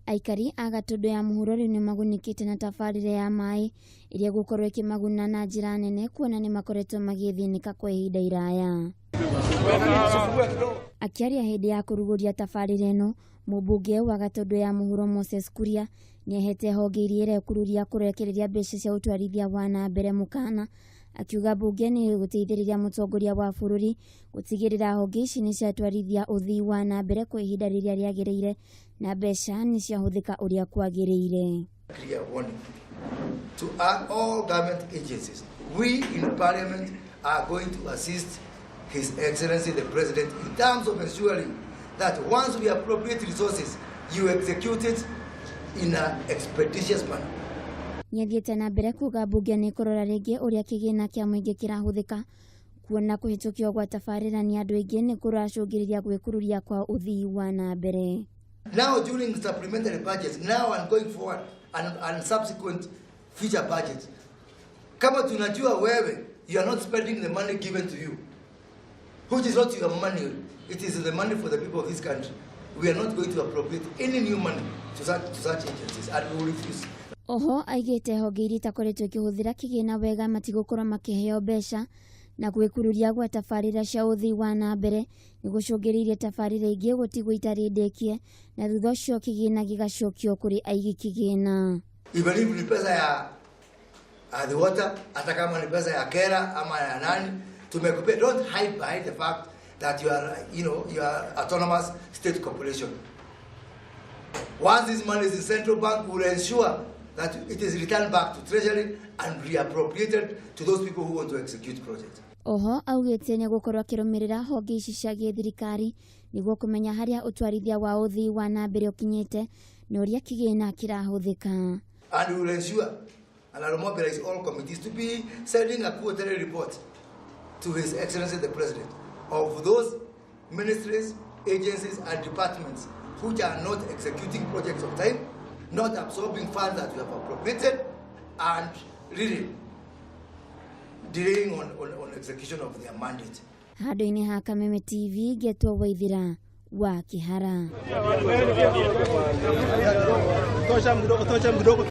Aikari a Gatũndũ ya mũhuro rĩu nĩmagunĩkĩte na tabarĩra ya maĩ ĩrĩa ĩgũkorwo ĩkĩmaguna na njĩra nene kuona nĩmakoretwo magĩthĩnĩka kwa ihinda iraya. Akĩaria hĩndĩ ya kũrugũria tabarĩra ĩno, mũmbunge wa Gatũndũ ya mũhuro Moses Kuria nĩahete honge iria irekururia kũrekereria mbeca cia ũtwarithia wa na mbere mũkana, akiuga mbunge nĩ ĩgũteithĩrĩria mũtongoria wa bũrũri gũtigĩrĩra honge ici nĩ ciatwarithia ũthii wa na mbere kwa ihinda rĩrĩa rĩagĩrĩire na mbeca nĩ ciahũthĩka ũrĩa kwagĩrĩire. Clear warning to all government agencies. We in Parliament are going to assist His Excellency the President in terms of ensuring that once we appropriate resources, you execute it in an expeditious manner. Nĩathiĩte na mbere kuga mbunge nĩ kũrora rĩngĩ ũrĩa kĩgĩna kĩa mũingĩ kĩrahũthĩka, kuona kũhĩtũkio gwa tabarĩra nĩ andũ aingĩ nĩ kũracũngĩrĩria gwĩkururia kwa ũthii wa na mbere. Now during supplementary budgets, now and going forward, and subsequent future budgets, kama tunajua wewe, you are not spending the money given to you, which is not your money, it is the money for the people of this country. We are not going to appropriate any new money to such agencies, and we will refuse. Oho aigĩte honge iria itakoretwo ikĩhũthĩra kĩgĩna wega matigũkorwo makĩheo mbeca, na gwĩkururia gwa tabarĩra cia ũthii wa na mbere nĩ gũcũngĩrĩirie tabarĩra ingĩ gũtigwo itarĩ ndĩkie na thutha ũcio kĩgĩna gĩgacokio kũrĩ aigi kĩgĩna. Even if ni pesa ya the water, hata kama ni pesa ya KeRRA ama ya nani, tumekupea. Don't hide behind the fact that you are autonomous state corporation. Once this money is in central bank, we will ensure that it is returned back to Treasury and reappropriated to those people who want to execute projects. Oho augĩte nĩ gũkorwo akĩrũmĩrĩra honge ici cia gĩthirikari nĩguo kũmenya harĩa ũtwarithia wa ũthii wa na mbere ũkinyĩte na ũrĩa kĩgĩna kĩrahũthĩka. And we will ensure, and I will mobilize all committees to be sending a quarterly report to His Excellency the President of those ministries, agencies, and departments which are not executing projects on time, not absorbing funds that we have appropriated, and really delaying on execution of their mandate. Handũ-inĩ ha Kameme TV ngetwo Waithira wa Kĩhara. Tosha mdogo, tosha mdogo.